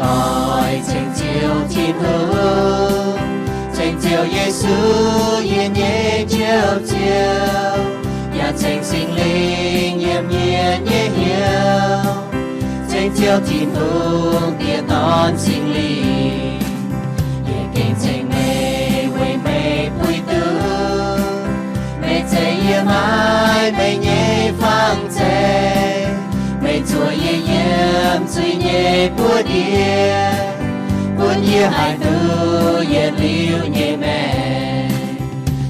Oix ceng Ziouv Tin-Hungh, ceng Ziouv Yesu, yie nyei Njoux Ziouv, yaac ceng Singx Lingh yiem yie nyei hnyouv. Ceng Ziouv Tin-Hungh, Diex, Dorn, Singx Lingh, yie gengh ceng meih weic meih puix duqv meih zeix yie maiv meih nyei fangx zeiv. Meih zuov yie yiem zuiz nyei buoz ndiev, bun yie haih duqv yietc liuz nyei maengc.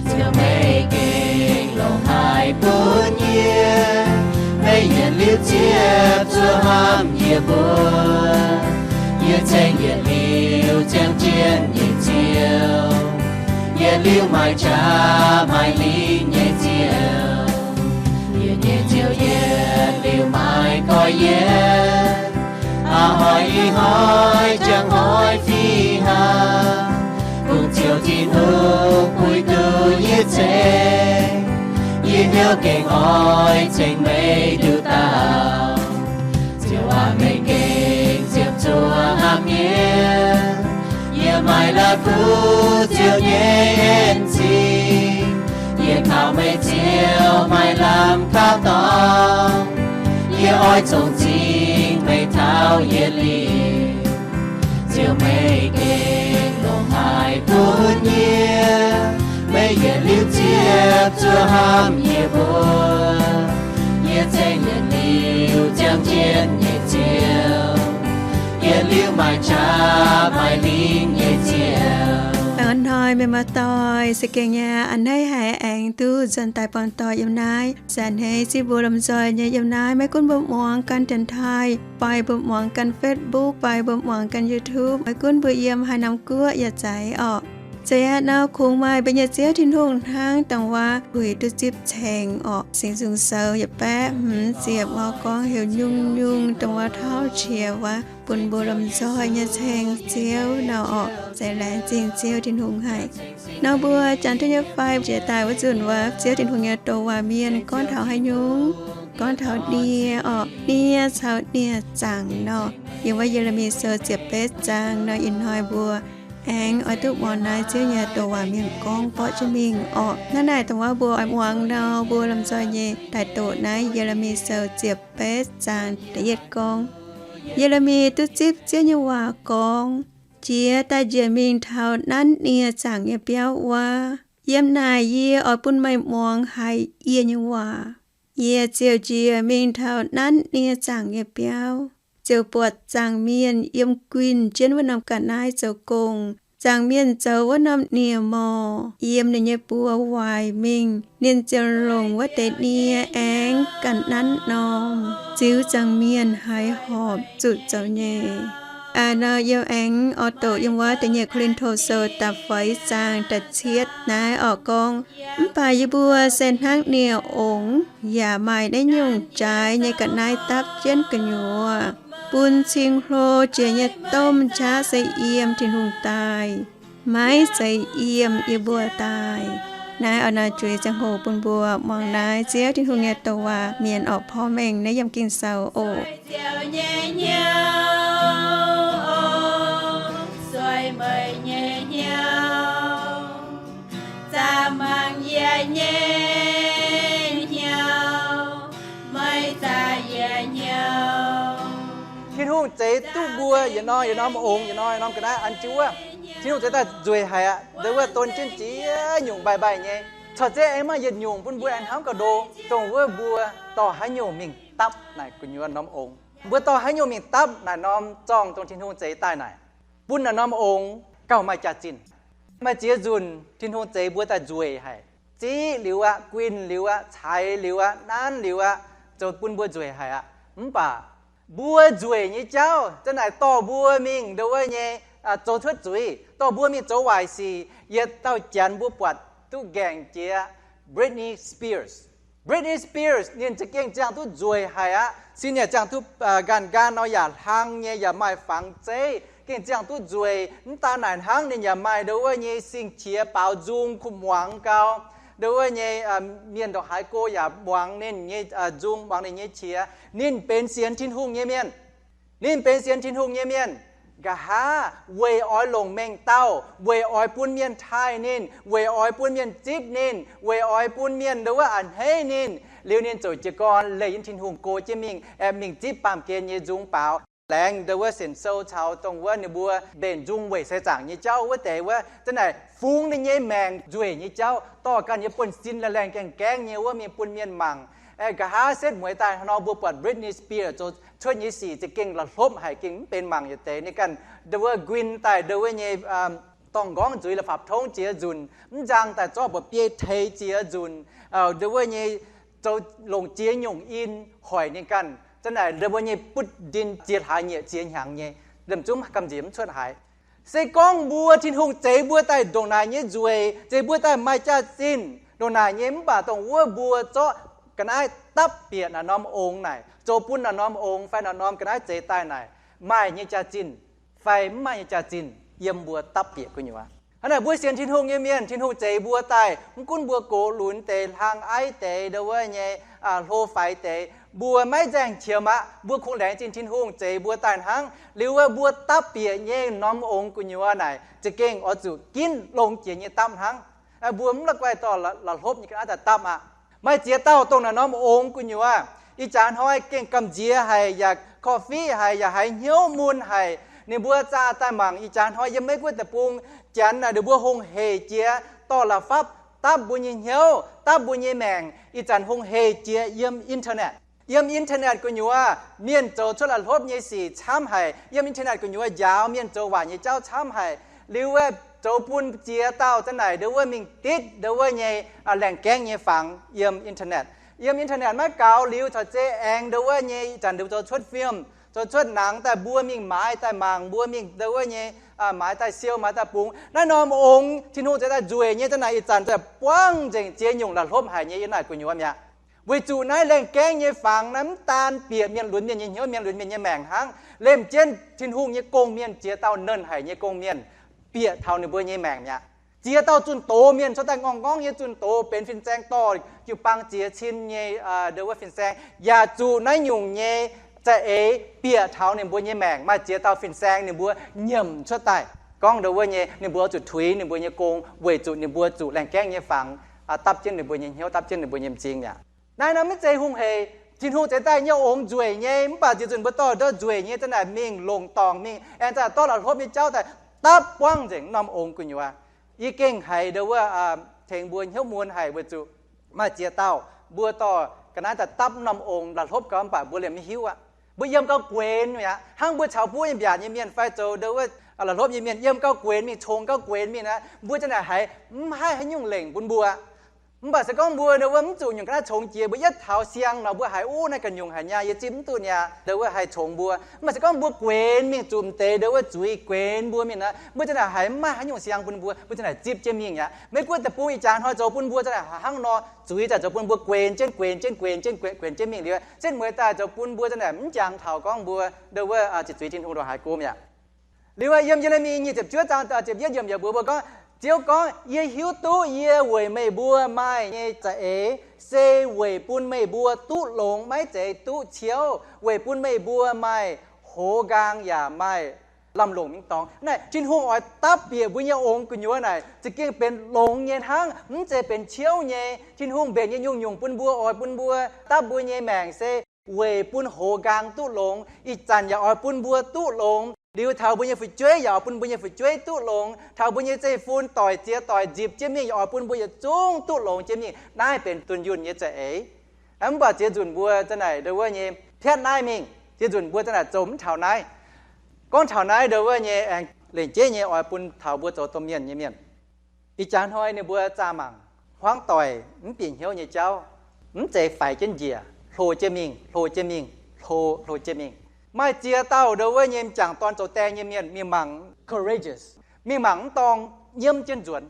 Ziouv, meih gengh longc haic bun yie, meih yietc liuz ziepc zuoqv hnamv yie mbuo. Yie ceng yietc liuz ziangh jienv nyei Ziouv, yietc liuz maaih qaqv maaih lingh nyei Ziouv. Yie nyei Ziouv, yietc liuz maaih korv-lienh, a'hnoi ih hnoi, jangx hnoi fih hnangv. Kungx Ziouv Tin-Hungh puix duqv yie ceng, yie hnyouv gengh oix ceng meih nduqc dauh. Ziouv aac, meih gengh ziepc zuoqv hnamv yie. Yie maaih la'kuqv Ziouv nyei en zingh. Yie kaux meih Ziouv maaih lamh kaux dorngx. Yie oix cong-cingx meih taux yietc liuz. Ziouv, meih gengh longc haic bun yie, meih yietc liuz ziepc zuoqv hnamv yie mbuo. Yie ceng yietc liuz ziangh jienv nyei Ziouv, yietc liuz maaih qaqv maaih lingh nyei Ziouv. Hnoi meih muoz-doic se gengh nyei a'hneiv haic aengx duqv nzuonx daaih buangh doic yiem naaiv. Zanc hneiv zinh mbuo lomh nzoih nyei yiem naaiv, maiv gunv mbuo muangx ganh dienx taaih fai mbuo muangx ganh Facebook fai mbuo muangx ganh YouTube, maiv gunv mbuo yiem haaix norm guoqv yaac zeiz orqc. Zeiz aqv, nor kungx maaih mbuo nyei Ziouv Tin-Hungh hnangv dongh wuov puix duqv zipv ceng orqc. Singx Nzung Sou yietc baeqv hmz ziepc wuov gorngv heuc nyungc-nyungc dongh wuov tauv qiex wuov bun mbuo lomh nzoih nyei ceng Ziouv nor orqc. Zeiz laengz zingh Ziouv Tin-Hungh haic. Nor mbuo janx duqv nyei fai jiex daaih wuov nzunc wuov, Ziouv Tin-Hungh nyei douc waac mienh gorngv taux haaix nyungc? Gorngv taux nie orqc, nie caux nie zaangc nor. Yiem wuov Ye^le^mi Sou ziepc betv zaang nor, ih hnoi mbuo aengx oix duqv muangx naaiv Ziouv nyei douc waac mienh gorngv borqv jienv mingh orqc. Hnangv naaic dongh wuov mbuo oix muangx nor, mbuo lomh nzoih nyei daaih doqc naaiv Ye^le^mi Sou ziepc betv zaang da'yietv gorngv, Ye^le^mi duqv zipv Ziouv nyei waac gorngv, Jiex daaih njiec mingh taux nanv nie zaangc nyei biauv wuov. Yiem naaic yie oix bun meih muangx haiz yie nyei waac. Yie ziouc njiec mingh taux nanv nie zaangc nyei biauv, ziouc buatc zaangc mienh yiem guinh jienv wuov norm ga'naaiv zoux gong. Zaangc mienh zoux wuov norm nie-morc yiem ninh nyei buoz waaic mingh. Ninh ziouc longc wuov deix nie aengx ganh nanv norm, ziux zaangc mienh haiz horpc zuqc zoux nyei. Aa, nor yiem aengx oix doqc yiem wuov da'nyeic Ko^lin^to Sou da'feix zaang da'cietv naaiv orqc gorngv, Mv baac yie mbuo se hnangv nie-ongx, yaac maaih naaiv nyungc jaaix nyei ga'naaiv dapv jienv gu'nyuoz, bun cing-hlo jiex nyei domh qaqv se yiem Tin-Hungh daaih, maiv zeiz yiem yie mbuo daaih. Naaiv oix nor juix ziangh hoc bun mbuo muangx naaiv Ziouv Tin-Hungh nyei douc waac mienh orqc, porv mengh naaiv yiem Ging-Sou oc. Ziouv nyei hnyouv, sueih meih nyei hnyouv, zaah mangc yie nyei hnyouv, meih zaah yie hnyouv. Tin-Hungh zeix duqv mbuo yietc norm yietc norm ongx, yietc norm yietc norm ga'naaiv an jienv wuov. Tin-Hungh zeix daaih nzueic haic aqv. Ndau wuov don jienv ziex nyungc mbaih mbaih nyei. Corc zeiv aengx maaih yietc nyungc bun mbuo aengx hnamv gauh ndo, dongh wuov mbuo dorh haaix nyungc mingh dapv naaic gu'nyuoz norm ongx. Mbuo dorh haaix nyungc mingh dapv naaic norm zorng dongh Tin-Hungh zeix daaih naaic, bun naaic norm ongx gauh maaih jaax-zinh. Maaih ziex nzunc Tin-Hungh zeix mbuo daaih nzueic haic. Ziqv liuz aqv, guinh liuz aqv, caix liuz aqv, nanv liuz aqv, zoux bun mbuo nzueic haic aqv. Mv baac mbuo nzueic nyei jauv za'naaic dorh mbuo mingh ndau wuov nyei, aa, zoux cuotv zuiz, dorh mbuo mingh zoux waaic sic. Yietc dauh janx mbuo buatc duqv nqaengc jiex Britney Spears. Britney Spears ninh za'gengh ziangh duqv nzueic haic aqv. Sin yaac ziangh duqv, aa, nqaanh nqaanh nor yaac hlang nyei, yaac maaih fangx zeiv, gengh ziangh duqv nzueic. Mv daan naaic hnangv, ninh yaac maaih ndau wuov nyei sing-qiex baaux nzung kuv muangx gau. Ndau wuov nyei, aa, mienh ndongc haaix go yaac muangx ninh nyei, aa, nzung, muangx ninh nyei qiex. Ninh benx sienx Tin-Hungh nyei mienh. Ninh benx sienx Tin-Hungh nyei mienh. Nqa'haav weic oix longc mengh dauh, weic oix bun mienh taaih ninh, weic oix bun mienh zipv ninh, weic oix bun mienh ndo wuov a'hneiv ninh, liuz ninh ziouc jiez gorn leih jienv Tin-Hungh go jienv mingh, aengx mingh zipv baamh gen nyei nzung baaux. Laengz ndo wuov sienx sou caux dongh wuov ninh mbuo mbenc nzung weic seix zaangc nyei jauv wuov deix wuov, zanc naaic fungx ninh nyei maengc nzueic nyei jauv, dorh ganh nyei buonv-sin laengh laengh gaengh gaengh nyei wuov mingh bun mienh mangc. Nqa'haav setv mueiz daaih nor mbuo buatc Britney Spears zoux cuotv nyei sic za'gengh la'hlopv haic, gengh mv benx mangc yietc deix. Ninh ganh ndo wuov guin daaih ndo wuov nyei dorngh nqorngv nzuiz la'fapv tongv jiex nzunc, mv nzang daaih zorqv mba'biei teix jiex nzunc, ndo wuov nyei zoux longc jiex nyungc in hoic ninh ganh. Zanc naaic ndo wuov nyei butv ndin jiex hlaax nyieqc jiex hnyangx nyei, liemh zungv gamh nziex mv cuotv haaix. Se gorngv mbuo Tin-Hungh zeix mbuo daaih ndongc naaic nyei nzueic, zeix mbuo daaih maaih jaax-zinh ndongc naaic nyei, mv baac dongh wuov mbuo zorqv ga'naaiv dapv bieqc naaic norm ongx naaic, zoux bun naaic norm ongx fai naaic norm ga'naaiv zeix daaih naaic maaih nyei jaax-zinh fai mv maaih nyei jaax-zinh yiem mbuo dapv bieqc gu'nyuoz. Hnangv naaic mbuo sienx Tin-Hungh nyei mienh, Tin-Hungh zeix mbuo daaih, mv gunv mbuo gox lunx deix, hlang aiv deix, ndo wuov nyei hlo faix deix, mbuo maiv nzaeng qiemx aqv. Mbuo kungx laengz zingh Tin-Hungh zeix mbuo daaih hnangv. Liuz wuov mbuo dapv bieqc nyei norm ongx gu'nyuoz naaic za'gengh oix zuqc ginv longx jiex nyei dapv hnangv. Mbuo mv la'guaih dorh la'hlopv nyei ga'naaiv daaih dapv aqv. Maaih ziex dauh dongh naaic norm ongx gu'nyuoz, ih jaax hnoi gengh gamh nziex haic, yaac korv-fiqv haic, yaac haiz hnyouv mun haic. Ninh mbuo zaah daaih mangc ih jaax hnoi yiem Meiv Guoqv deic-bung, Janx naaic ninh mbuo hungh heic jiex dorh la'fapv dapv mbuo nyei hnyouv, dapv mbuo nyei maengc. Ih zanc hungh heic jiex yiem internet. Yiem internet gu'nyuoz mienh zoux cuotv la'hlopv nyei sic camv haic. Yiem internet gu'nyuoz njaaux mienh zoux waaic nyei jauv camv haic. Liuz wuov zoux bun ziex dauh zanc naaic ndo wuov mingh ditv ndo wuov nyei laengh gaengv nyei fangx yiem internet. Yiem internet maiv gaux liuz caux zei aengx ndo wuov nyei ih zanc ndo zoux cuotv film, zoux cuotv nangx daaih mbuo mingh maaiz daaih mangc, mbuo mingh ndo wuov nyei maaiz daaih siou, maaiz daaih bungx. Naaiv norm ongx Tin-Hungh zeix daaih nzueic nyei zanc naaic ih zanc daaih buangv nzengc jiex nyungc la'hlopv haic nyei yiem naaic gu'nyuoz mi'aqv. Weic zuqc naaiv laengh gaengv nyei fangx naaiv mv daan bieqc mienh lunx mienh nyei hnyouv, mienh lunx mienh nyei maengc hnangv. Lemh jienv Tin-Hungh nyei gong-mienh ziex dauh nernh haic nyei gong-mienh bieqc taux ninh mbuo nyei maengc mi'aqv. Ziex dauh zunh doz mienh cuotv daaih ngorngh ngorngv nyei zunh doz benx fin-saeng dorh jiu-baang ziex cin nyei ndo wuov fin-saeng, yaac zuqc naaiv nyungc nyei za'eix bieqc taux ninh mbuo nyei maengc. Maaih ziex dauh fin-saeng ninh mbuo nyiemc cuotv daaih gorngv ndo wuov nyei ninh mbuo zuqc tuix ninh mbuo nyei gong weic zuqc ninh mbuo zuqc laengh gaengv nyei fangx dapv jienv ninh mbuo nyei hnyouv, dapv jienv ninh mbuo nyei m'zing mi'aqv. Naaiv nor maiv zeiz hungh heic. Tin-Hungh zeix daaih nyei ongx nzueic nyei, mv baac ziex nzunc mbuo dorh ndo nzueic nyei zanc naaic mingh longc dorngc mingh, aengx zanc dorh la'hlopv nyei jauv daaih dapv buangv nzengc norm ongx gu'nyuoz. Yie gengh haiz ndo wuov tengx mbuo hnyouv mun haic weic zuqc maaih ziex dauh mbuo dorh ga'naaiv daaih dapv norm ongx la'hlopv gau mv baac mbuo liemh maiv hiuv aqv. Mbuo yiem gau guenx mi'aqv. Hnangv mbuo caux buov nyei mbiaatc nyei mienh fai zoux ndo wuov la'hlopv nyei mienh yiem gau guenx mingh, congx gau guenx mingh aqv, mbuo zanc naaic haiz mv haih haaix nyungc lengc bun mbuo. Mv baac se gorngv mbuo ndo wuov mv zuqc nyungc ga'naaiv congx jiex, mbuo yietv taux siang nor mbuo haiz, Ov, naaiv ganh nyungc haic nyei, yie zipv mv duqv nyei aqv, ndo wuov haih congx mbuo. Mv baac se gorngv mbuo guenx mingh zuqc m'deix ndo wuov zuiz guenx mbuo mingh aqv, mbuo zanc naaic haiz mv maaih haaix nyungc siang bun mbuo, mbuo zanc naaic zipv jienv mingh aqv. Meiv Guoqv deic-bung ih jaax hnoi zoux bun mbuo zanc naaic hnangv nor, zuiz zanc zoux bun mbuo guenx jienv, guenx jienv, guenx jienv, guenx jienv mingh liuz, setv mueiz daaih zoux bun mbuo zanc naaic mv jangx taux gorngv mbuo ndo wuov ziqc zuiz Tin-Hungh ndongc haaix gomh mi'aqv. Liuz yiem Ye^le^mi nyic ziepc juov zaang ziepc yietv yiemc yaac mbuox mbuo gorngv, Ziouv gorngv, Yie hiuv duqv yie weic meih mbuo maaih nyei za'eix se weic bun meih mbuo duqv longx maiv zeiz duqv ciouv, weic bun meih mbuo maaih hoz nqaang yaac maaih lamh longc mingh dorngx. Naaiv Tin-Hungh oix dapv bieqc mbuo nyei ongx gu'nyuoz naaic za'gengh benx longx nyei hnangv, mv zeiz benx ciouv nyei. Tin-Hungh mbenc nyei nyungc-nyungc bun mbuo, oix bun mbuo dapv mbuo nyei maengc se weic bun hoz nqaang duqv longx. Ih zanc yaac oix bun mbuo duqv longx. Liuz taux mbuo nyei fu'jueiv yaac oix bun mbuo nyei fu'jueiv duqv longx. Taux mbuo nyei zeiv-fun doic ziex doic nzipc jienv mingh yaac oix bun mbuo yietc zungv duqv longx jienv mingh. Naaiv benx dunh yunh nyei za'eix. Mv baac ziex nzunc mbuo zanc naaic ndo wuov nyei piatv naaiv mingh, ziex nzunc mbuo zanc naaic zoux mv taux naaiv. Gorngv taux naaiv ndo wuov nyei aengx lengc jeiv nyei oix bun taux mbuo zoux domh mienh nyei mienh. Ih jaax hnoi ninh mbuo zaah mangc hmuangv doic mv bieqc hnyouv nyei jauv, mv zeiz faix jienv njiec, hlo jienv mingh, hlo jienv mingh, hlo, hlo jienv mingh. Maaih ziex dauh ndo wuov nyei m'jangc dorn zoux die nyei mienh mingh mangc courageous, mingh mangc mv dorng nyiemv jienv nzuonx.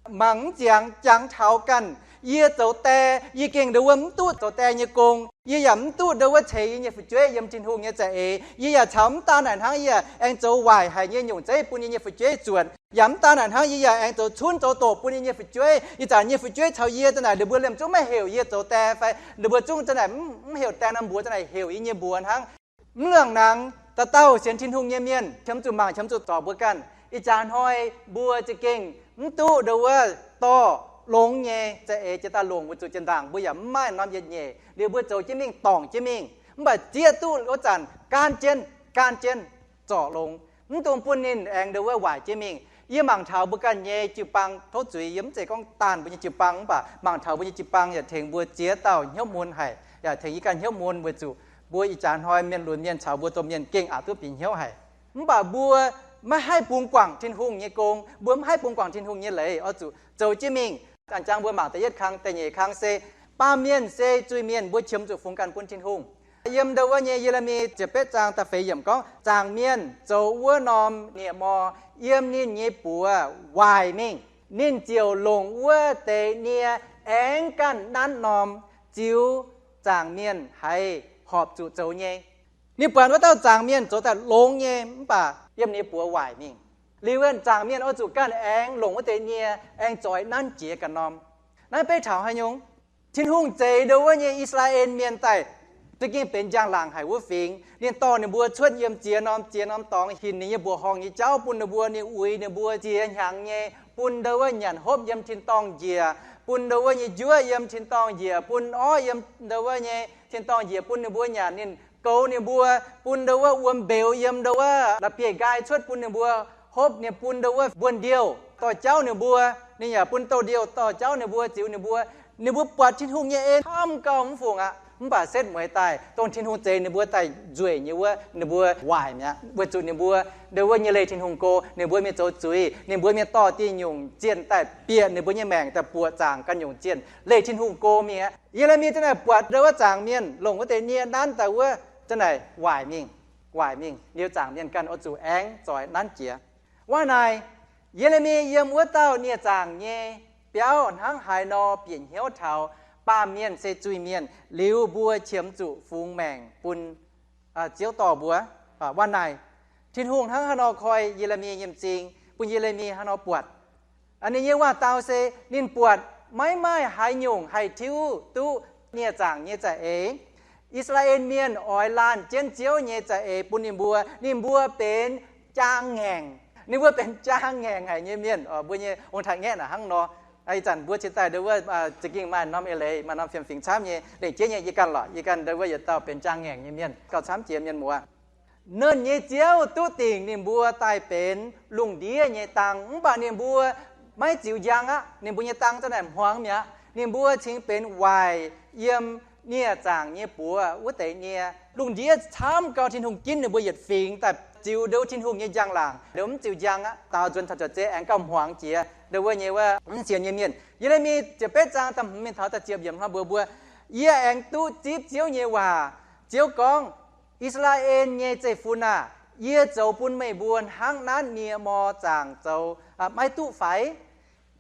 Mangc mv ziangx jangx taux ganh, yie zoux die, yie gengh ndo wuov mv duqv zoux die nyei gong. Yie yaac mv duqv ndo wuov ceix yie nyei fu'jueiv yiem Tin-Hungh nyei za'eix. Yie yaac caux mv daan naaic hnangv, yie yaac aengx zoux waaic haic nyei nyungc zeiv bun yie nyei fu'jueiv zuotc. Yaac mv daan naaic hnangv, yie yaac aengx zoux cunv zoux doqc bun yie nyei fu'jueiv. Ih zanc nyei fu'jueiv caux yie zanc naaic ninh mbuo liemh zungv maiv heuc yie zoux die fai ninh mbuo zungv zanc naaic mv heuc die norm mbuox, zanc naaic heuc yie nyei mbuox hnangv. Mv luangh nangx Dauh dauh sienx Tin-Hungh nyei mienh qiemx zuqc mangc, qiemx zuqc zorc mbuo ganh. Ih jaax hnoi mbuo za'gengh mv duqv ndo wuov dorh longx nyei za'eix jiex daaih longc, weic zuqc jiex ndaangc mbuo yaac mv maaih norm yietc nyeic. Liuz mbuo zoux jienv mingh, dorngc jienv mingh, mv baac zieqv duqv wuov zanc gaanv jienv, gaanv jienv zorc longx, mv dungx bun ninh aengx ndo wuov waaic jienv mingh. Yie mangc taux mbuo ganh nyei jiu-baang tov zuiz, yie mv zeiz gorngv daanh mbuo nyei jiu-baang, mv baac mangc taux mbuo nyei jiu-baang yaac tengx mbuo ziex dauh hnyouv mun haic, yaac tengx yie ganh hnyouv mun, weic zuqc mbuo ih jaax hnoi mienh lunx mienh caux mbuo domh mienh gengh aqc duqv bieqc hnyouv haic. Mv baac mbuo maiv haih bungx guangc Tin-Hungh nyei gong, mbuo mv haih bungx guangc Tin-Hungh nyei leiz, oix zuqc zoux jienv mingh. A'jangv mbuo mangc da'yietv kang, da'nyeic kang se baamh mienh se zuiz-mienh, mbuo qiemx zuqc fungx ganh bun Tin-Hungh. Yiem ndo wuov nyei Ye^le^mi ziepc betv zaang da'feix yiemc gorngv, zaangc mienh zoux wuov norm nie-mor, yiem ninh nyei buoz waaic mingh, ninh ziouc longc wuov deix nie aengx ganh nanv norm, ziux zaangc mienh haiz horpc zuqc zoux nyei. Ninh buatc wuov dauh zaangc mienh zoux daaih longx nyei, mv baac yiem ninh nyei buoz waaic mingh. Liuz zaangc mienh oix zuqc ganh aengx longc wuov deix nie aengx zoix nanv jiex ganh norm. Naaiv beiv taux haaix nyungc? Tin-Hungh zeix ndo wuov nyei I^saa^laa^en Mienh daaih, za'gengh benx njang-laangc haic wuov fingx. Ninh dorh ninh mbuo cuotv yiem ziex norm, ziex norm dorngx, hinc ninh nyei mbuoqc horngh nyei jauv bun ninh mbuo, ninh uix ninh mbuo ziex hnyangx nyei, bun ndo wuov nyanc hopv yiem tin-dorngh njiec, bun ndo wuov nyei njuov yiem tin-dorngh njiec, bun orv yiem ndo wuov nyei tin-dorngh njiec bun ninh mbuo nyanc. Ninh goux ninh mbuo, bun ndo wuov wuom mbeux yiem ndo wuov la'bieiv-nqaai cuotv bun ninh mbuo hopv. Ninh bun ndo wuov mbuonx-ndiouh dorh jauv ninh mbuo. Ninh yaac bun douz-ndiouh dorh jauv ninh mbuo, ziux ninh mbuo. Ninh mbuo buatc Tin-Hungh nyei en camv gauh mv fungc aqv. Mv baac setv mueiz daaih, dongh Tin-Hungh zeix ninh mbuo daaih nzueic nyei wuov, ninh mbuo waaic mi'aqv, weic zuqc ninh mbuo ndo wuov nyei leih Tin-Hungh go, ninh mbuo mingh zoux zuiz, ninh mbuo mingh dorh diuh nyungc zienh daaih bieqc ninh mbuo nyei maengc, daaih buoqc zaangc ganh nyungc zienh, leih Tin-Hungh go mingh aqv. Ye^le^mi zanc naaic buatc ndo wuov zaangc mienh longc wuov deix nie nanv daaih wuov, zanc naaic waaic mingh, waaic mingh. Liuz zaangc mienh ganh oix zuqc aengx zoix nanv jiex. Waac naaic, Ye^le^mi yiem wuov dauh nie-zaangc nyei biauv hnangv haaix nor bieqc hnyouv taux baamh mienh se zuiz-mienh, liuz mbuo qiemx zuqc fungx maengc bun Ziouv dorh mbuo. Waac naaic, Tin-Hungh hnangv haaix nor koi Ye^le^mi nyei m'zing, bun Ye^le^mi haaix nor buatc. Ninh nyei waac-dau se ninh buatc maiv maaih haaix nyungc haih tiuv duqv nie-zaangc nyei za'eix. I^saa^laa^en Mienh oix laanh jienv Ziouv nyei za'eix bun ninh mbuo. Ninh mbuo benx jaang ngaengc. Ninh mbuo benx jaang ngaengc haic nyei mienh. Mbuo nyei ong-taaix-ngaeqv naaic hnangv nor. Ih zanc mbuo cingx daaih ndo wuov za'gengh maaih norm eix leiz, maaih norm fiem-fingx camv nyei, lengc jeiv nyei yie ganh lorqc. Yie ganh ndo wuov yietc dauh benx jaang ngaengc nyei mienh, gauh camv jiex mienh muoz. Nernh nyei Ziouv duqv dingc ninh mbuo daaih benx lungh ndiev nyei dang, mv baac ninh mbuo maiv ziux njang aqv. Ninh mbuo nyei dang zanc naaic hmuangx mi'aqv. Ninh mbuo cingx benx waaic yiem nie-zaangc nyei buoz wuov deix nie. Lungh ndiev camv gauh Tin-Hungh ginv ninh mbuo yietc fingx daaih ziux ndo Tin-Hungh nyei njang-laangc, ndo mv ziux njang aqv, daaux nzuonx taux cuotv zeiv aengx gauh hmuangx jiex ndo wuov nyei wuov mv sienx nyei mienh. Ye^le^mi ziepc betv zaang da'hmz mingh taux da'ziepc yiemc hnoi mbuox mbuo, yie aengx duqv zipv Ziouv nyei waac. Ziouv gorngv, I^saa^laa^en nyei zeiv-fun aah! Yie zoux bun meih mbuo hnangv nanv nie-mor zaangc zoux maiv duqv fai?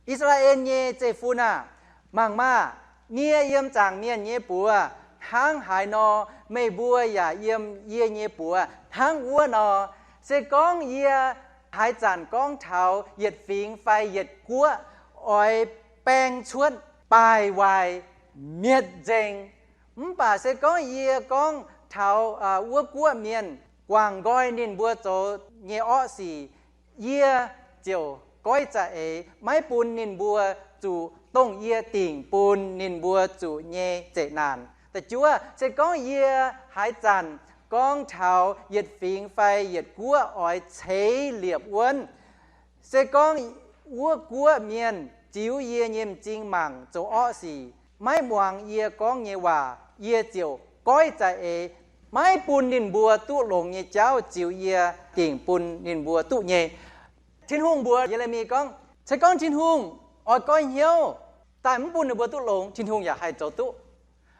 I^saa^laa^en nyei zeiv-fun aah! Mangc maah! Nie yiem zaangc mienh nyei buoz hnangv haaix nor, meih mbuo yaac yiem yie nyei buoz hnangv wuov nor. Se gorngv yie haaix zanc gorngv taux yietc fingx fai yietc guoqv oix baeng cuotv, baaic waaic, mietc nzengc, mv baac se gorngv yie gorngv taux wuov guoqv mienh, guangc nqoi ninh mbuo zoux nyei orqv sic, yie ziouc goiv za'eix maiv bun ninh mbuo zuqc dongh yie dingc bun ninh mbuo zuqc nyei zeqc naanc. Da'juov, se gorngv yie haaix zanc gorngv taux yietc fingx fai yietc guoqv oix ceix liepc wuonv, se gorngv wuov guoqv mienh ziux yie nyei m'zing mangc zoux orqv sic, maiv muangx yie gorngv nyei waac, yie ziouc goiv za'eix maiv bun ninh mbuo duqv longx nyei jauv ziux yie dingc bun ninh mbuo duqv nyei. Tin-Hungh mbuox Ye^le^mi gorngv, se gorngv Tin-Hungh oix goiv hnyouv daaih mv bun ninh mbuo duqv longx, Tin-Hungh yaac haih zoux duqv.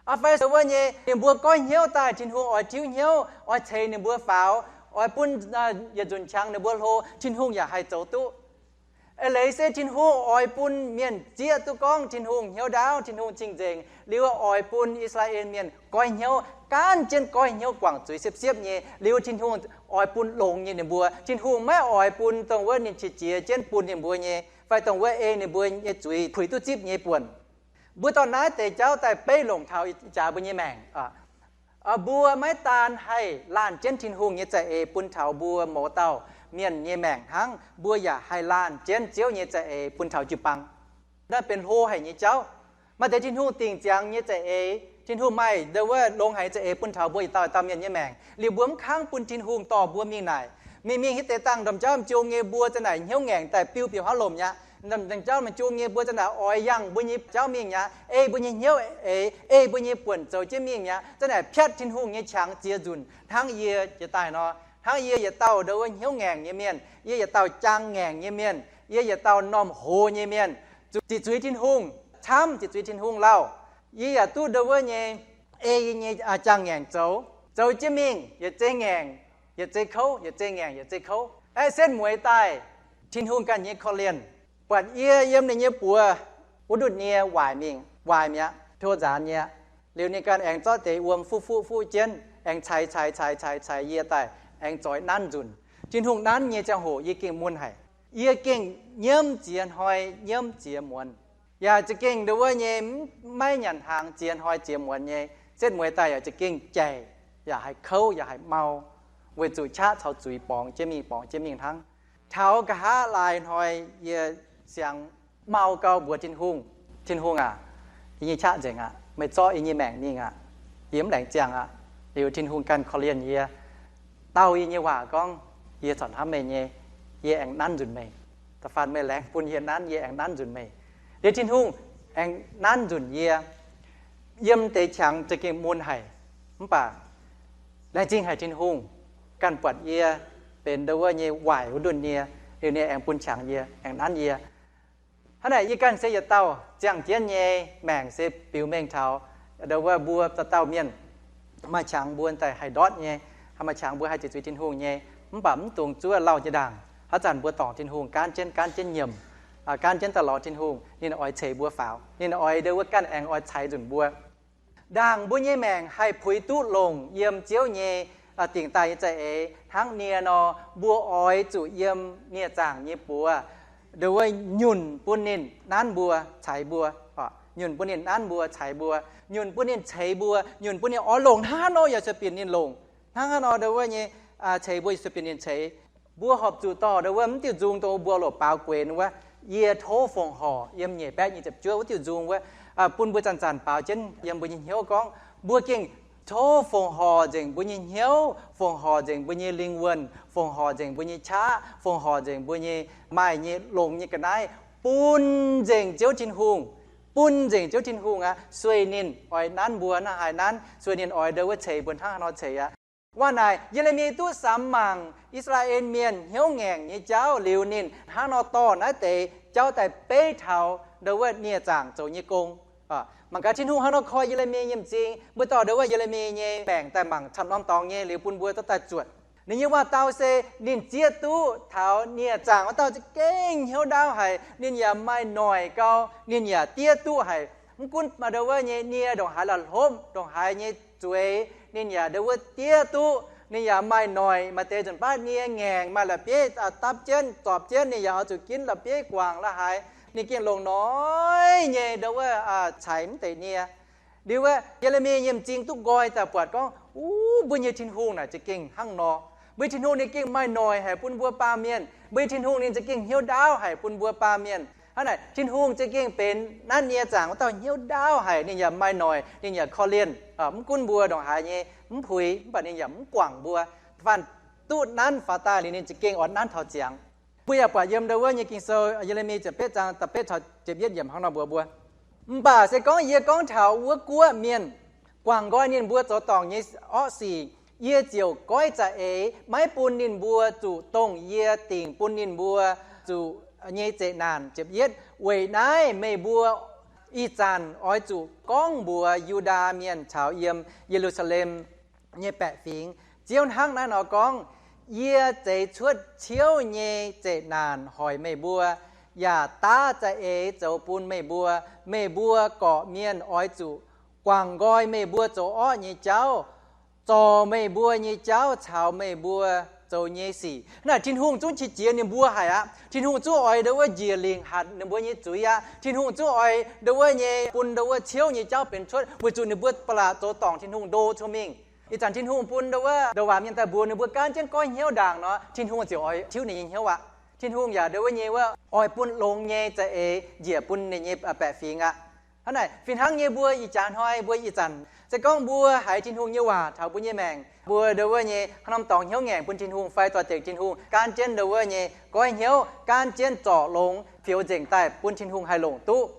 Aa fai se wuov nyei, ninh mbuo goiv hnyouv daaih, Tin-Hungh oix tiuv hnyouv, oix ceix ninh mbuo faaux, oix bun yietc nzunc qangx ninh mbuo hlo, Tin-Hungh yaac haih zoux duqv. Eix leiz se Tin-Hungh oix bun mienh zieqv duqv gorngv Tin-Hungh hnyouv ndaauv, Tin-Hungh cing-nzengc, liuz oix bun I^saa^laa^en Mienh goiv hnyouv, gaanv jienv goiv hnyouv guangc zuiz siepv-siepv nyei, liuz Tin-Hungh oix bun longx nyei ninh mbuo. Tin-Hungh maiv oix bun dongh wuov ninh qiex jiez jienv bun ninh mbuo nyei, fai dongh wuov ei ninh mbuo nyei zuiz puix duqv zipv nyei buonc. Mbuo dorh naaiv deix jauv daaih beiv longc taux ih jaax mbuo nyei maengc. Mbuo maiv daan haih laanh jienv Tin-Hungh nyei za'eix bun taux mbuo mouz dauh mienh nyei maengc hnangv, mbuo yaac haih laanh jienv Ziouv nyei za'eix bun taux jiu-baang. Naaiv benx hlo haic nyei jauv. Maaih deix Tin-Hungh dingc ziangx nyei za'eix, Tin-Hungh maaih ndo wuov longx haic nyei za'eix bun taux mbuo yietc dauh dauh mienh nyei maengc, liuz mbuo mv kangv bun Tin-Hungh dorh mbuo mingh naaic. Mingh mingh hitv deix dangh ndorm jauv m'jung nyei mbuo za'naaic hnyouv ngaengc daaih biu bieqc huaav lomc mi'aqv. Ndorm jauv m'jung nyei mbuo za'naaic oix yangh mbuo nyei jauv mingh mi'aqv, ei mbuo nyei hnyouv eix, ei mbuo nyei buonc zoux jienv mingh mi'aqv. Za'naaic piatv Tin-Hungh nyei qangx ziex nzunc hnangv yie jiex daaih nor. Hnangv yie yietc dauh ndo wuov hnyouv ngaengc nyei mienh, yie yietc dauh jaang ngaengc nyei mienh, yie yietc dauh m'normh hoz nyei mienh, zuqc ziqc zuiz Tin-Hungh, camv ziqc zuiz Tin-Hungh lauh. Yie yaac duqv ndo wuov nyei ei yie nyei jaang ngaengc zoux, zoux jienv mingh yietc zei ngaengc yietc zei kouv, yietc zei ngaengc yietc zei kouv. Aeqv, setv mueiz daaih, Tin-Hungh ganh nyei korv-lienh buatc yie yiem ninh nyei buoz wuov ndutv nie waaic mingh, waaic mi'aqv, to nzaanx nyei aqv. Liuz ninh ganh aengx zorqv deix wuom fuqv fuqv fuqv jienv, aengx caix caix caix caix caix yie daaih, aengx zoix nanv nzunc. Tin-Hungh nanv nyei ziangh hoc yie gengh mun haic. Yie gengh nyiemv ziex hnoi nyiemv ziex muonz, yaac za'gengh ndo wuov nyei maiv nyanc hnaangx ziex hnoi ziex muonz nyei. Setv mueiz daaih yaac za'gengh jaic, yaac haih kouv, yaac haih mau, weic zuqc qaqv caux zuiz borngz jienv mingh, borngz jienv mingh hnangv. Taux nqa'haav laai hnoi yie siangx mau gau mbuox Tin-Hungh, Tin-Hungh aac, yie nyei qaqv nzengc aqv. Meih zorqv yie nyei maengc mingh aqv. Yie mv laengz ziangh aqv. Liuz Tin-Hungh ganh korv-lienh yie, dau yie nyei waac gorngv, yie corc hnamv meih nyei, yie aengx nanv nzunc meih. Da'faanh meih laengz bun yie nanv, yie aengx nanv nzunc meih. Liuz Tin-Hungh aengx nanv nzunc yie. Yiem deix qangx za'gengh mun haic, mv baac laengz zingh haic Tin-Hungh ganh buatc yie benx ndo wuov nyei waaic wuov ndutv nie. Liuz ninh aengx bun qangx yie, aengx nanv yie. Hnangv naaic yie ganh se yietc dauh ziangh jienv nyei maengc se biux mengh taux ndo wuov mbuo dauh dauh mienh. Maaih qangx mbuo daaih haih ndortv nyei, maaih qangx mbuo haih ziqc zuiz Tin-Hungh nyei, mv baac mv dungx zuov lauh jiex ndaangc. Haaix zanc mbuo dorngc Tin-Hungh gaanv jienv, gaanv jienv nyiemc, gaanv jienv daaih lorz Tin-Hungh, ninh oix ceix mbuo faaux, ninh oix ndo wuov ganh aengx oix ceix nzunc mbuo. Ndaangc mbuo nyei maengc haih puix duqv longc yiem Ziouv nyei dingc daaih nyei za'eix hnangv nie nor, mbuo oix zuqc yiem nie zaangc nyei buoz ndo wuov nyunc bun ninh nanv mbuo, ceix mbuo. Nyunc bun ninh nanv mbuo, ceix mbuo. Nyunc bun ninh ceix mbuo, nyunc bun ninh oix longc hnangv haaix nor yaac sueih bienh ninh longc, hnangv haaix nor ndo wuov nyei ceix mbuo yaac sueih bienh ninh ceix. Mbuo horpc zuqc dorh ndo wuov mv diuh nzung dongh mbuo loz-baaux gueix wuov, yie tov fongc horc, yiem nyeic baeqv nyic ziepc juov wuov diuh nzung wuov, bun mbuo zanc-zanc baaux jienv yiem mbuo nyei hnyouv gorngv, mbuo gengh tov fongc horc nzengc mbuo nyei hnyouv, fongc horc nzengc mbuo nyei lingh wuonh, fongc horc nzengc mbuo nyei qaqv, fongc horc nzengc mbuo nyei maaih nyei longx nyei ga'naaiv, bun nzengc Ziouv Tin-Hungh. Bun nzengc Ziouv Tin-Hungh aqv. Sueih ninh oix nanv mbuo hnangv haaix nanv, sueih ninh oix ndo wuov ceix mbuo hnangv haaix nor ceix aqv. Waac naaic, Ye^le^mi duqv samx mangc I^saa^laa^en Mienh hnyouv ngaengc nyei jauv liuz, ninh hnangv nor dorh naaiv deix jauv daaih beiv taux ndo wuov nie zaangc zoux nyei gong. Mangc gaax Tin-Hungh hnangv nor koi Ye^le^mi nyei m'zing. Mbuo dorh ndo wuov Ye^le^mi nyei maengc daaih mangc camv norm dorngx nyei liuz bun mbuo dorh daaih zuotc. Ninh nyei waac-dau se ninh zieqv duqv taux nie zaangc wuov dauh za'gengh hnyouv ndaauv haic, ninh yaac maaih noic gau, ninh yaac diev duqv haic. Mv gunv maaih ndo wuov nyei nie ndongc haaix la'hlopv, ndongc haaix nyei zueiz, ninh yaac ndo wuov diev duqv. Ninh yaac maaih noic, maaih deix nzunc baav nie ngaengc, maaih la'bieiv dapv jienv, zorpc jienv, ninh yaac oix zuqc ginv la'bieiv guangc la'haaix. Ninh gengh longc noic nyei ndo wuov ceix mv deix nie. Liuz wuov Ye^le^mi nyei m'zing duqv nqoi daaih buatc gorngv, Uv, mbuo nyei Tin-Hungh naaic za'gengh hnangv nor. Mbuo Tin-Hungh ninh gengh maaih noic haic bun mbuo baamh mienh. Mbuo nyei Tin-Hungh ninh za'gengh hnyouv ndaauv haic bun mbuo baamh mienh. Hnangv naaic Tin-Hungh za'gengh benx nanv nie zaangc wuov dauh hnyouv ndaauv haic, ninh yaac maaih noic, ninh yaac korv-lienh, mv gunv mbuo ndongc haaix nyei mv puix, mv baac ninh yaac mv guangc mbuo. Faanh duqv nanv faaux daaih liuz ninh za'gengh oix nanv taux ziangx. Mbuo yaac buatc yiem ndo wuov nyei Ging-Sou, Ye^le^mi ziepc betv zaang da'betv taux ziepc yietv yiemc hnangv nor mbuox mbuo, Mv baac se gorngv yie gorngv taux wuov guoqv mienh, guangc nqoi ninh mbuo zoux dorngc nyei orqv sic, yie ziouc goiv za'eix maiv bun ninh mbuo zuqc dongh yie dingc bun ninh mbuo zuqc nyei zeqc naanc. Ziepc yietv, Weic naaiv meih mbuo ih zanc oix zuqc gorngv mbuox Yu^ndaa Mienh caux yiem Ye^lu^saa^lem nyei baeqc fingx, Ziouv hnangv naaiv nor gorngv, Yie zeix cuotv ciouv nyei zeqc naanc hoic meih mbuo, yaac daav za'eix zoux bun meih mbuo. Meih mbuo gorqv-mienh oix zuqc guangc nqoi meih mbuo zoux orqv nyei jauv, zorc meih mbuo nyei jauv caux meih mbuo zoux nyei sic. Naaic Tin-Hungh zungv qiex jiez ninh mbuo haic aqv. Tin-Hungh zungv oix ndo wuov njiec lingc hatc ninh mbuo nyei zuiz aqv. Tin-Hungh zungv oix ndo wuov nyei bun ndo wuov ciouv nyei jauv benx cuotv, weic zuqc ninh mbuo ba'laqc zoux dorngc Tin-Hungh ndo cong-mengh. Ih zanc Tin-Hungh bun ndau wuov ndou waac mienh daaih mbuox ninh mbuo gaanv jienv goiv hnyouv ndaangc nor, Tin-Hungh ziouc oix tiuv ninh nyei hnyouv aqv. Tin-Hungh yaac ndau wuov nyei wuov oix bun longx nyei za'eix njiec bun ninh nyei baeqc fingx aqv. Hnangv naaic fih hnangv nyei mbuo ih jaax hnoi mbuo ih zanc se gorngv mbuo haiz Tin-Hungh nyei waac taux mbuo nyei maengc, mbuo ndau wuov nyei haaix norm dorngx hnyouv ngaengc bun Tin-Hungh fai dorh dengc Tin-Hungh gaanv jienv ndau wuov nyei goiv hnyouv, gaanv jienv zorc longx fioux nzengc daaih bun Tin-Hungh haih longc duqv.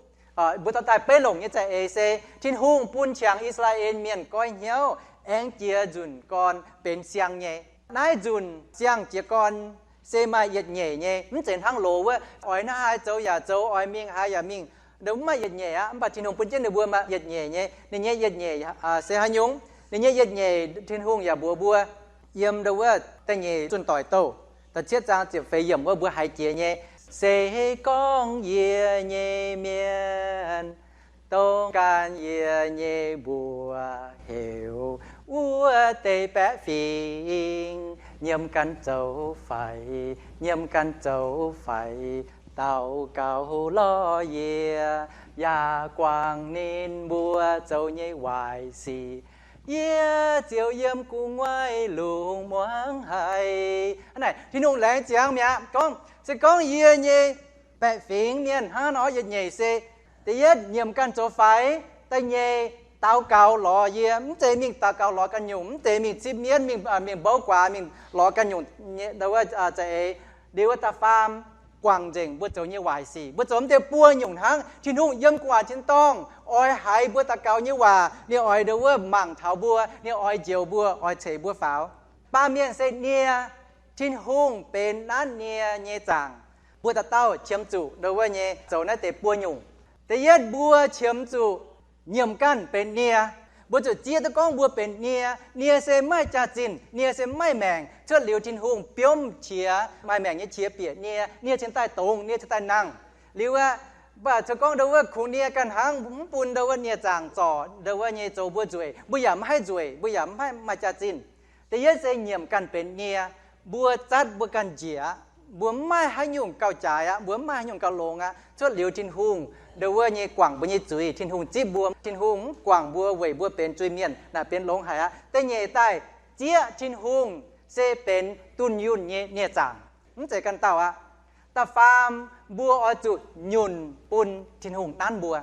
Mbuo dorh daaih beiv longc nyei za'eix se Tin-Hungh bun qangx I^saa^laa^en Mienh goiv hnyouv aengx jiex nzunc gorn benx siang nyei. Naaiv nzunc siang jiez gorn se maaih yietc nyeic nyei, mv zeiz hnangv loz wuov oix hnangv haaix zoux yaac zoux, oix mingh haaix yaac mingh, mv maaih yietc nyeic aqv. Mv baac Tin-Hungh bun jienv ninh mbuo maaih yietc nyeic nyei. Ninh nyei yietc nyeic se haaix nyungc? Ninh nyei yietc nyeic Tin-Hungh yaac mbuox mbuo yiem ndau wuov da'nyeic Zunh Doic Douh da'cietv zaang ziepc feix yiemc wuov mbuo haiz jiex nyei, Se gorngv yie nyei mienh, dongh ganh yie nyei mbuox heuc wuov deix baeqv fingx, nyiemc ganh zoux faix, nyiemc ganh zoux faix, daux gaux lorz yie, yaac guangc ninh mbuo zoux nyei waaic sic, yie ziouc yiem gu'nguaaic lungh muangx haic. Hnangv naaic Tin-Hungh laengz ziangx mi'aqv gorngv, se gorngv yie nyei baeqc fingx mienh hnangv nor, yietc nyeic se, da'yietv nyiemc ganh zoux faix, da'nyeic daux gaux lorz yie. Mv zeiz mingh daux gaux lorz ganh nyungc, mv zeiz mingh zipv mienv, mingh, mingh mbouv guaax, mingh lorz ganh nyungc, ndau wuov za'eix. Liuz wuov da'faam, guangc nzengc mbuo zoux nyei waaic sic. Mbuo zoux mv deix buo nyungc hnangv, Tin-Hungh yiem gu'nguaaic tin-dorngh oix haiz mbuo daux gaux nyei waac. Ninh oix ndau wuov mangc taux mbuo, ninh oix njoux mbuo, oix ceix mbuo faaux. Baamh mienh se nie, Tin-Hungh benx nanv nie nyei zaangc. Mbuo dauh dauh qiemx zuqc ndau wuov nyei zoux naaiv deix buo nyungc. Da'yietv mbuo qiemx zuqc nyiemc ganh benx nie. Mbuo zuqc zieqv duqv gorngv mbuo benx nie. Nie se maiv jaax-zinh, nie se maiv maengc. Cuotv liuz Tin-Hungh biomv qiex, maaih maengc nyei qiex bieqc nie, nie cingx daaih dongz, nie cingx daaih nangh. Liuz aqv, mv baac se gorngv ndau wuov kungx nie ganh hnangv, mv bun ndau wuov nie zaangc zorc ndau wuov nyei zoux mbuo nzueic, mbuo yaac maiv haih nzueic, mbuo yaac maiv maaih jaax-zinh. Da'yietv se nyiemc ganh benx nie. Mbuo zatv mbuo ganh njiec, mbuo maiv maaih haaix nyungc gauh jaaix aqv, mbuo maiv maaih haaix nyungc gauh longx aqv. Cuotv liuz Tin-Hungh ndau wuov nyei guangc mbuo nyei zuiz, Tin-Hungh zipv mbuo, Tin-Hungh mv guangc mbuo weic mbuo benx zuiz-mienh naaic benx longx haic aqv. Da'nyeic daaih, zieqv Tin-Hungh se benx dunh yunh nyei nie zaangc, mv zeiz ganh dauh aqv. Da'faam, mbuo oix zuqc nyunc bun Tin-Hungh nanv mbuo.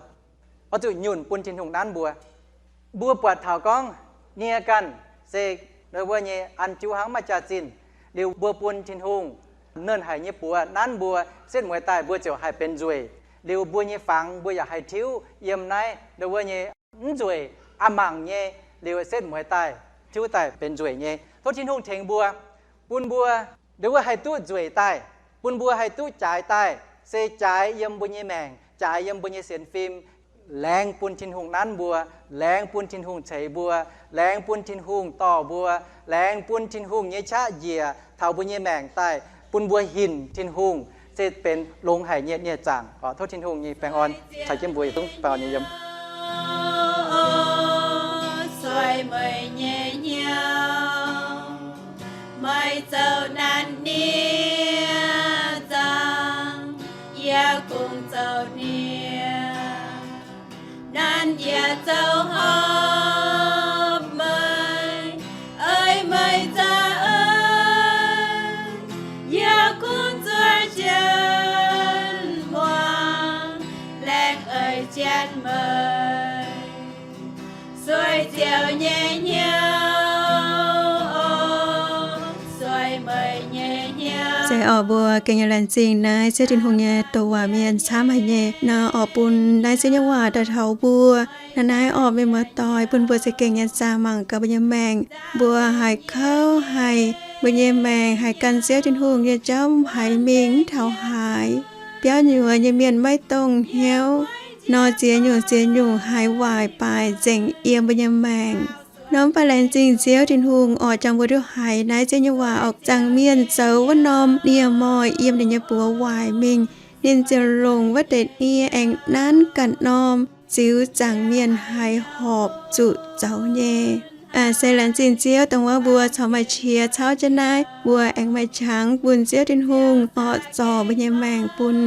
Oix zuqc nyunc bun Tin-Hungh nanv mbuo. Mbuo buatc taux gorngv nie ganh se ndau wuov nyei an jiuv hnangv, maiv jaax-zinh. Liuz mbuo bun Tin-Hungh nernh haic nyei buoz nanv mbuo, setv mueiz daaih mbuo ziouc haih benx nzueic. Liuz mbuo nyei fangx mbuo yaac haih tiuv yiem naaiv ndau wuov nyei mv nzueic, a'mangc nyei. Liuz setv mueiz daaih, tiuv daaih benx nzueic nyei. Tov Tin-Hungh tengx mbuo, bun mbuo ndau wuov haih duqv nzueic daaih, bun mbuo haih duqv jaaix daaih, se jaaix yiem mbuo nyei maengc, jaaix yiem mbuo nyei sienx fim. Laengz bun Tin-Hungh nanv mbuo, laengz bun Tin-Hungh ceix mbuo, laengz bun Tin-Hungh dorh mbuo, laengz bun Tin-Hungh nyei qaqv njiec taux mbuo nyei maengc daaih, bun mbuo hinc Tin-Hungh se benx longx haic nyei nie zaangc. Tov Tin-Hungh nyei baengh orn caux jienv mbuo yietc zungv baengh orn nyei yiem. Sueih meih nyei hnyouv, meih zoux nanv nie zaangc, yie kungx zoux nie. Nanv yie zoux hopv meih, ei meih za'eix, yie kungx zuov jienv muangx, laengz eix jienv meih. Sueih ziouc nyei hnyouv, sueih meih nyei hnyouv. Se orqc, mbuo gengh nyei laengz zingh naaiv Ziouv Tin-Hungh nyei douc waac mienh camv haic nyei nor, orqc bun naaiv Ziouv nyei waac daaih taux mbuo. Naaiv naaiv orqc, mienh muoz-doic, bun mbuo za'gengh nyei zaah mangc gaax mbuo nyei maengc. Mbuo haiz kouv haic, mbuo nyei maengc haiz gan Ziouv Tin-Hungh nyei jauv haiz mingh mv taux haaix. Biauv nyuoz nyei mienh maiv dongh hnyouv nor, ziex nyungc ziex nyungc haiz waaic baaix nzengc yiem mbuo nyei maengc. Nor mv baac laengz zingh Ziouv Tin-Hungh orqc, jangx mbuo duqv haiz naaiv Ziouv nyei waac orqc, zaangc mienh zoux wuov norm nie moih yiem ninh nyei buoz waaic mingh, ninh ziouc longc wuov deix nie aengx nanv ganh norm ziux zaangc mienh haiz horpc zuqc zoux nyei. Se laengz zingh Ziouv dongh wuov mbuo corc maaih qiex cauv jienv naaiv, mbuo aengx maaih qangx bun Ziouv Tin-Hungh orqc zorc mbuo nyei maengc bun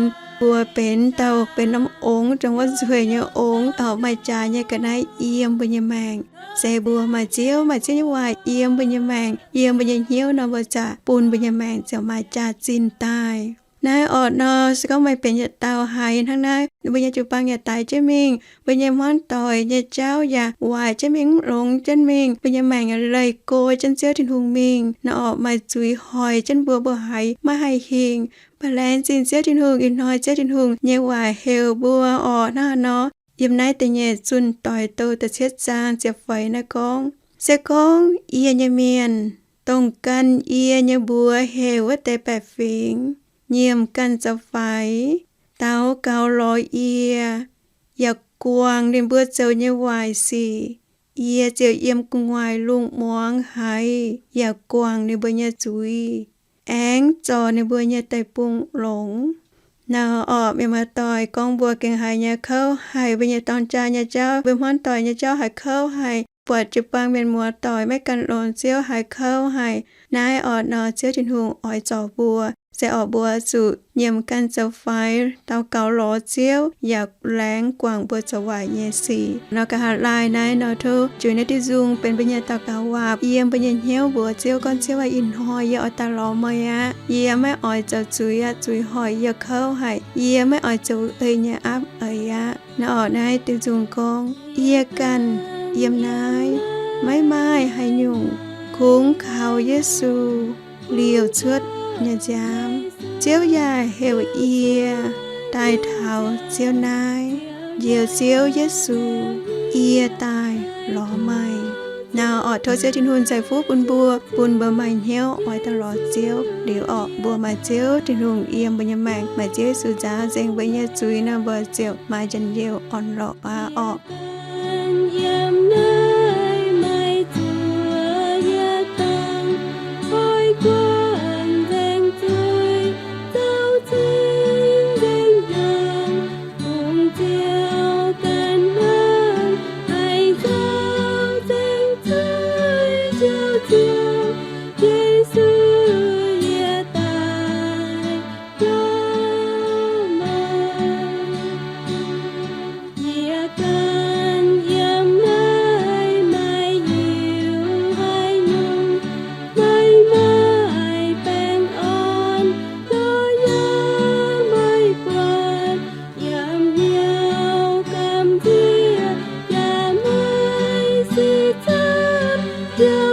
mbuo benx dauh benx norm ongx, dongh wuov nzueic nyei ongx, oix maaih jaax nyei ga'naaiv yiem mbuo nyei maengc. Se mbuo maaih Ziouv, maaih Ziouv nyei waac yiem mbuo nyei maengc, yiem mbuo nyei hnyouv nor, mbuo ziouc bun mbuo nyei maengc ziouc maaih jaax-zinh daaih. Naaiv orqc nor, se gorngv meih benx yietc dauh haiz hnangv naaiv, mbuo nyei jiu-baang yaac daix jienv mingh, mbuo nyei hmuangv doic nyei jauv yaac waaic jienv mingh, mv longx jienv mingh, mbuo nyei maengc yaac leih go jienv Ziouv Tin-Hungh mingh. Naaiv orqc maaih zuiz hoic jienv mbuo, mbuo haiz maiv haih hingh. Mv baac laengz zingh Ziouv Tin-Hungh, ih hnoi Ziouv Tin-Hungh nyei waac heuc mbuo orqc hnangv haaix nor. Yiem naaiv da'nyeic zunh doic douh da'cietv zaang ziepc feix naaiv gorngv, se gorngv yie nyei mienh, dongh gan yie nyei mbuox heuc wuov deix baeqc fingx, nyiemc ganh zoux faix, daux gaux lorz yie, yaac guangc ninh mbuo zoux nyei waaic sic, yie ziouc yiem gu'nguaaic lungh muangx haiz yaac guangc ninh mbuo nyei zuiz, aengx zorc ninh mbuo nyei deic-bung longx. Naaiv orqc, mienh muoz-doic, gorngv mbuo gengh haiz nyei kouv haic, mbuo nyei dorng jaa nyei jauv, mbuo hmuangv doic nyei jauv haiz kouv haic, buatc jiu-baang mienh muoz-doic maiv gan longx Ziouv haiz kouv haic. Naaiv orqc nor, Ziouv Tin-Hungh oix zorc mbuo, se orqc mbuo zuqc nyiemc ganh zoux faix, daux gaux lorz Ziouv, yaac laengz guangc mbuo zoux waaic nyei sic. Nor nqa'haav laai naaiv nor, tov juix naaiv diuh nzung benx mbuo nyei daux gaux waac yiem mbuo nyei hnyouv mbuox Ziouv gorngv, Ziouv aac, ih hnoi yie oix daaih lorz meih aqv. Yie maiv oix zoux zuiz aqv. Zuiz hoic yie kouv haic. Yie maiv oix zoux ei nyei aapv eix aqv. Naaiv orqc naaiv diuh nzung gorngv, yie ganh yiem naaiv maiv maaih haaix nyungc, kungx kaux Yesu liouc cuotv nyei nziaamv. Ziouv yaac heuc yie daaih taux Ziouv naaiv. Njoux Ziouv Yesu, yie daaih lorz meih. Naaiv orqc tov Ziouv Tin-Hungh ceix fuqv bun mbuo, bun mbuo maaih hnyouv oix daaih lorz Ziouv. Liuz orqc mbuo maaih Ziouv Tin-Hungh yiem mbuo nyei maengc, maaih Ziouv Yesu nzaaux nzengc mbuo nyei zuiz nor, mbuo ziouc maaih njien-youh orn-lorqc aqv orqc. Yiem naaiv maaih zuoqc yietc dangh oix guangc nzengc zuiz, zoux cing nzengc hnyangx, bungx Ziouv ganh hnangv, haih zoux nzengc zuiz njoux Ziouv Yesu, yie daaih lorz meih. Yie ganh yiem naaiv maiv hiuv haaix nyungc, maiv maaih baengh orn, lorz yie maiv buatc, yiem hnyouv gamh nziex yaac maiv sic zoux.